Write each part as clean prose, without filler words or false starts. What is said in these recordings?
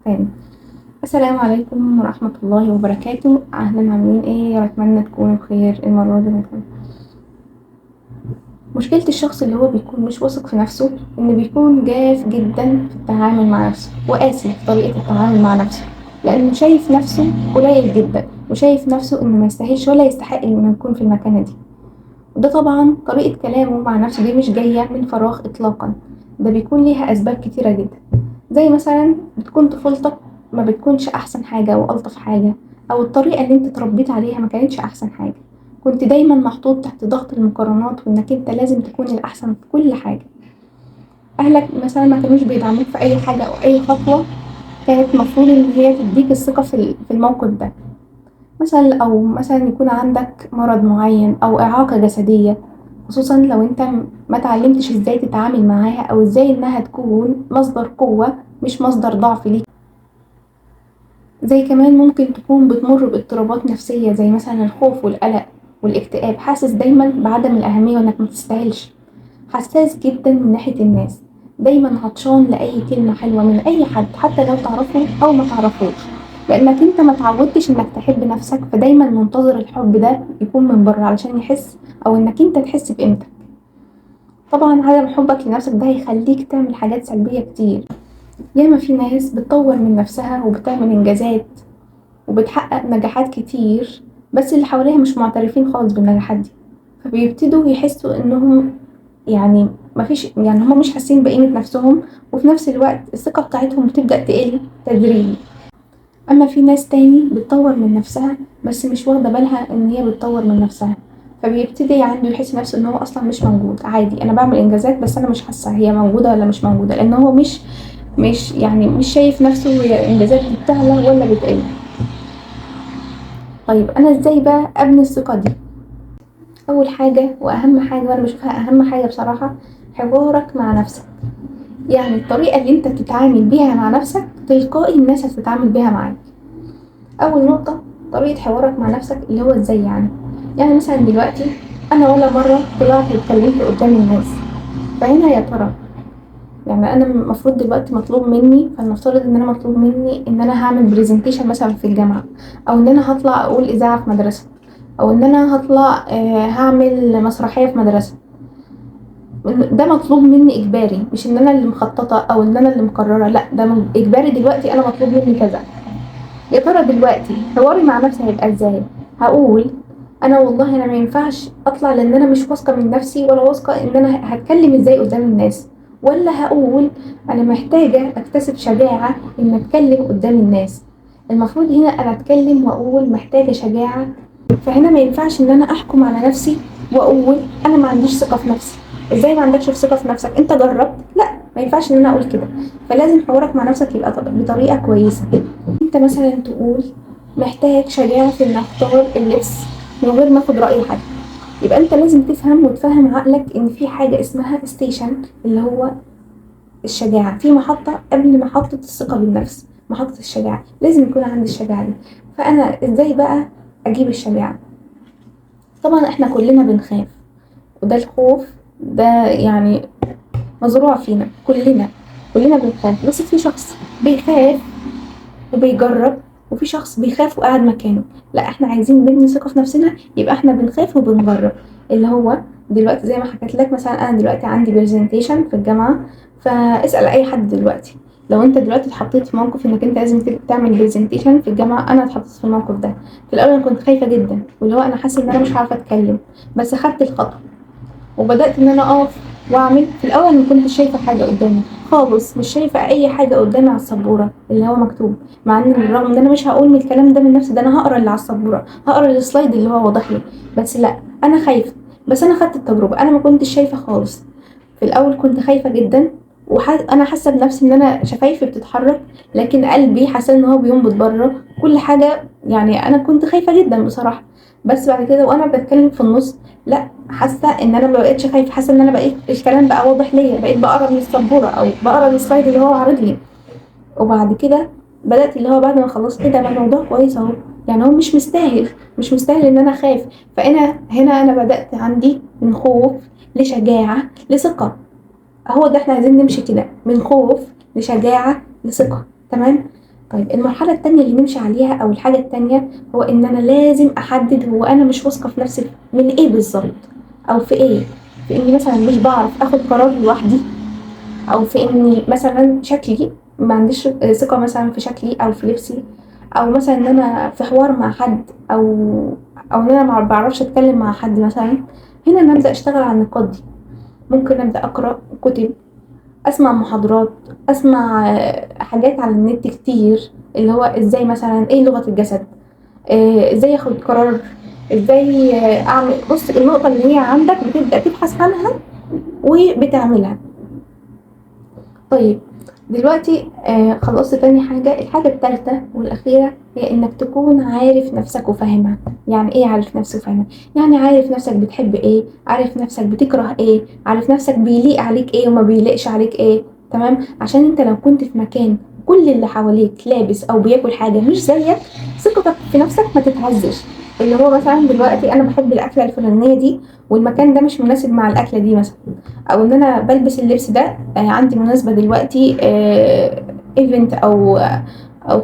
تاني. السلام عليكم ورحمة الله وبركاته. أهلا، عاملين ايه؟ يا رب اتمنى تكونوا بخير المرة دي. مثلا مشكلة الشخص اللي هو بيكون مش واثق في نفسه إنه بيكون جاف جدا في التعامل مع نفسه، وقاسي في طريقة التعامل مع نفسه، لأنه شايف نفسه قليل جدا وشايف نفسه إنه ما يستاهلش ولا يستحق إنه يكون في المكانة دي. وده طبعا طريقة كلامه مع نفسه دي مش جاية من فراغ إطلاقا، ده بيكون ليها أسباب كتيرة جدا، زي مثلا بتكون طفولتك ما بتكونش أحسن حاجة وألطف حاجة، أو الطريقة اللي أنت اتربيت عليها ما كانتش أحسن حاجة، كنت دايما محطوط تحت ضغط المقارنات وإنك أنت لازم تكون الأحسن في كل حاجة. أهلك مثلا ما كانوش بيدعموك في أي حاجة أو أي خطوة كانت مفروض إن هي تديك الثقة في الموقف ده مثلا، أو مثلا يكون عندك مرض معين أو إعاقة جسدية، خصوصا لو أنت ما تعلمتش إزاي تتعامل معاها أو إزاي إنها تكون مصدر قوة مش مصدر ضعف ليك. زي كمان ممكن تكون بتمر باضطرابات نفسية زي مثلا الخوف والقلق والاكتئاب، حاسس دايما بعدم الأهمية وإنك ما تستاهلش، حساس جدا من ناحية الناس، دايما عطشان لأي كلمة حلوة من أي حد حتى لو تعرفه أو ما تعرفوش، لأنك أنت ما تعودتش إنك تحب نفسك، فدايما منتظر الحب ده يكون من بره علشان يحس أو إنك أنت تحس بقيمتك. طبعا عدم حبك لنفسك ده هيخليك تعمل حاجات سلبية كتير. ياما في ناس بتطور من نفسها وبتعمل إنجازات وبتحقق نجاحات كتير، بس اللي حواليها مش معترفين خالص بالنجاحات دي، فبيبتدوا يحسوا إنهم يعني مفيش، يعني هم مش حاسين بقيمة نفسهم، وفي نفس الوقت الثقة بتاعتهم بتبدأ تقل تدريجي. أما في ناس تاني بتطور من نفسها بس مش واخدة بالها إن هي بتطور من نفسها، فبيبتدي عنده يحس نفسه إن هو أصلا مش موجود، عادي أنا بعمل إنجازات بس أنا مش حاسة هي موجودة ولا مش موجودة، لأن هو مش يعني مش شايف نفسه هي الإنجازات دي بتعلى ولا بتقل. طيب أنا إزاي بقى أبني الثقة دي؟ أول حاجة وأهم حاجة، وأنا بشوفها أهم حاجة بصراحة، حوارك مع نفسك. يعني الطريقة اللي أنت بتتعامل بيها مع نفسك تلقائي الناس هتتعامل بيها معاك. أول نقطة طريقة حوارك مع نفسك، اللي هو إزاي يعني مثلا دلوقتي أنا ولا مرة طلعت اتكلمت قدام الناس، فهنا يا ترى يعني أنا المفروض دلوقتي مطلوب مني، فلنفترض إن أنا مطلوب مني إن أنا هعمل presentation مثلا في الجامعة، أو إن أنا هطلع أقول إذاعة في مدرسة، أو إن أنا هطلع هعمل مسرحية في مدرسة. ده مطلوب مني إجباري، مش إن أنا اللي مخططة أو إن أنا اللي مقررة، لأ ده إجباري دلوقتي أنا مطلوب مني كذا. يا ترى دلوقتي حواري مع نفسي هيبقى إزاي؟ هقول أنا والله أنا ما ينفعش أطلع لأن أنا مش واثقة من نفسي ولا واثقة إن أنا هتكلم إزاي قدام الناس، ولا هقول أنا محتاجة أكتسب شجاعة إن أتكلم قدام الناس؟ المفروض هنا أنا أتكلم وأقول محتاجة شجاعة. فهنا ما ينفعش إن أنا أحكم على نفسي وأقول أنا ما عنديش ثقة في نفسي. إزاي ما عندكش ثقة في نفسك؟ أنت جربت؟ لا، ما ينفعش إن أنا أقول كده. فلازم حوارك مع نفسك يبقى بطريقة كويسة. أنت مثلا تقول محتاج شجاعة في إن أختار اللبس من غير ما أخد رأي حد، يبقى أنت لازم تفهم وتفهم عقلك إن في حاجة اسمها station اللي هو الشجاعة، في محطة قبل محطة الثقة بالنفس، محطة الشجاعة، لازم يكون عندي الشجاعة دي. فأنا إزاي بقى أجيب الشجاعة؟ طبعا إحنا كلنا بنخاف، وده الخوف ده يعني مزروع فينا كلنا بنخاف. بس في شخص بيخاف وبيجرب، وفي شخص بيخاف وقاعد مكانه. لا، احنا عايزين نبني ثقة في نفسنا، يبقى احنا بنخاف وبنجرب. اللي هو دلوقتي زي ما حكيت لك مثلا انا دلوقتي عندي presentation في الجامعة، فاسأل اي حد دلوقتي لو انت دلوقتي اتحطيت في موقف انك انت لازم تعمل presentation في الجامعة. انا اتحطيت في الموقف ده في الاول، انا كنت خايفة جدا، واللي هو انا حاسة ان انا مش عارفة اتكلم، بس خدت الخطوة وبدأت ان انا اقف واعمل. في الاول ما كنتش شايفة حاجة قدامي خالص، مش شايفة اي حاجة قدامي على السبورة اللي هو مكتوب، مع ان بالرغم ان انا مش هقول من الكلام ده من نفسي، ده انا هقرا اللي على السبورة، هقرا ال slide اللي هو واضح لي، بس لا انا خايفة. بس انا خدت التجربة، انا ما كنتش شايفة خالص في الاول، كنت خايفة جدا، وانا حاسة بنفسي ان انا شفايفي بتتحرك لكن قلبي حاسة ان هو بينبض بره كل حاجة، يعني انا كنت خايفة جدا بصراحة. بس بعد كده وانا بتكلم في النص، لا حاسه ان انا ما بقتش خايفة، حاسه ان انا بقيت الكلام بقى واضح ليا، بقيت بقرا من السبوره او بقرا ال slide اللي هو عارض لي. وبعد كده بدات اللي هو بعد ما خلصت ايه ده، ما الموضوع كويس اهو، يعني هو مش مستاهل ان انا اخاف. فانا هنا انا بدات عندي من خوف لشجاعه لثقه. هو ده احنا عايزين نمشي كده، من خوف لشجاعه لثقه. تمام. طيب المرحلة التانية اللي نمشي عليها او الحاجة التانية، هو ان انا لازم احدد هو انا مش واثقة في نفسي من ايه بالظبط، او في ايه، في اني مثلا مش بعرف اخد قرار لوحدي، او في اني مثلا شكلي ما عنديش ثقة مثلا في شكلي او في لبسي، او مثلا ان انا في حوار مع حد، او ان انا ما بعرفش اتكلم مع حد مثلا. هنا انا ابدا اشتغل على النقاط دي. ممكن ابدا اقرا كتب، اسمع محاضرات، اسمع حاجات على النت كتير، اللي هو ازاي مثلا ايه لغة الجسد، ازاي اخد قرار، ازاي اعمل. بص النقطة اللي هي عندك بتبدا تبحث عنها وبتعملها. طيب دلوقتي خلصت تاني حاجة. الحاجة التالتة والأخيرة هي إنك تكون عارف نفسك وفاهمها. يعني إيه عارف نفسك وفاهمها؟ يعني عارف نفسك بتحب إيه، عارف نفسك بتكره إيه، عارف نفسك بيليق عليك إيه وما بيليقش عليك إيه، تمام؟ عشان أنت لو كنت في مكان كل اللي حواليك لابس أو بياكل حاجة مش زيك، ثقتك في نفسك ما تتهزش. اللي هو مثلا دلوقتي أنا بحب الأكلة الفلانية دي والمكان ده مش مناسب مع الأكلة دي مثلا، او ان انا بلبس اللبس ده، عندي مناسبة دلوقتي، event او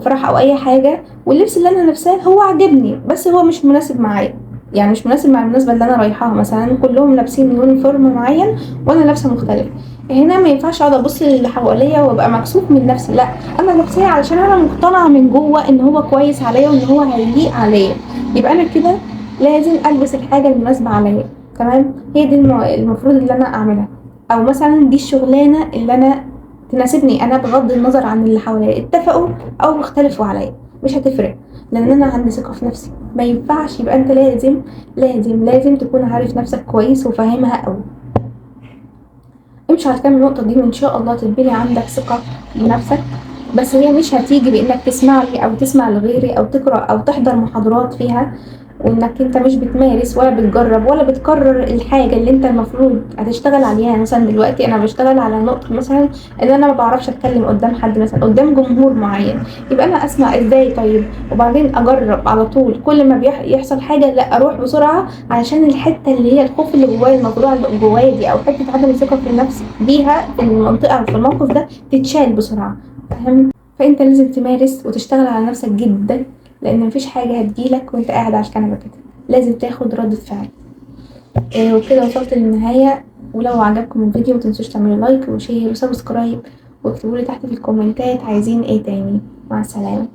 فرح او اي حاجة، واللبس اللي انا لابساه هو عاجبني بس هو مش مناسب معايا، يعني مش مناسب مع المناسبة اللي انا رايحاها مثلا، كلهم لابسين uniform معين وانا لابسه مختلف. هنا ما ينفعش اقعد ابص للي حواليا وابقى مكسوف من نفسي، لا انا لابساه علشان انا مقتنعة من جوه ان هو كويس عليا وان هو هيليق عليا، يبقى انا كده لازم البس الحاجة المناسبة عليا، تمام؟ هي دي المفروض اللي انا اعملها. او مثلا دي الشغلانة اللي انا تناسبني انا، بغض النظر عن اللي حواليا اتفقوا او اختلفوا عليا مش هتفرق، لان انا عندي ثقة في نفسي. ما ينفعش، يبقى انت لازم لازم لازم تكون عارف نفسك كويس وفاهمها قوي. امشي على الكام نقطة دي وان شاء الله تتبني عندك ثقة بنفسك. بس هي مش هتيجي بانك تسمع لي او تسمع لغيري او تقرا او تحضر محاضرات فيها، وانك انت مش بتمارس ولا بتجرب ولا بتكرر الحاجة اللي انت المفروض هتشتغل عليها. يعني مثلا دلوقتي انا بشتغل على نقطة مثلا ان انا ما بعرفش اتكلم قدام حد مثلا، قدام جمهور معين، يبقى انا اسمع ازاي طيب، وبعدين اجرب على طول. كل ما يحصل حاجة لا اروح بسرعة، علشان الحتة اللي هي الخوف اللي جوايا، الموضوع اللي جوايا دي، او حتة عدم الثقة في النفس بيها في المنطقة او في الموقف ده تتشال بسرعة، فاهم؟ فانت لازم تمارس وتشتغل على نفسك جدا، لان مفيش حاجة هتجيلك وانت قاعد على الكنبة كده، لازم تاخد ردة فعل. وكده وصلت للنهاية. ولو عجبكم الفيديو متنسوش تعملوا like و share و subscribe، واكتبولي تحت في الكومنتات عايزين ايه تاني. مع السلامة.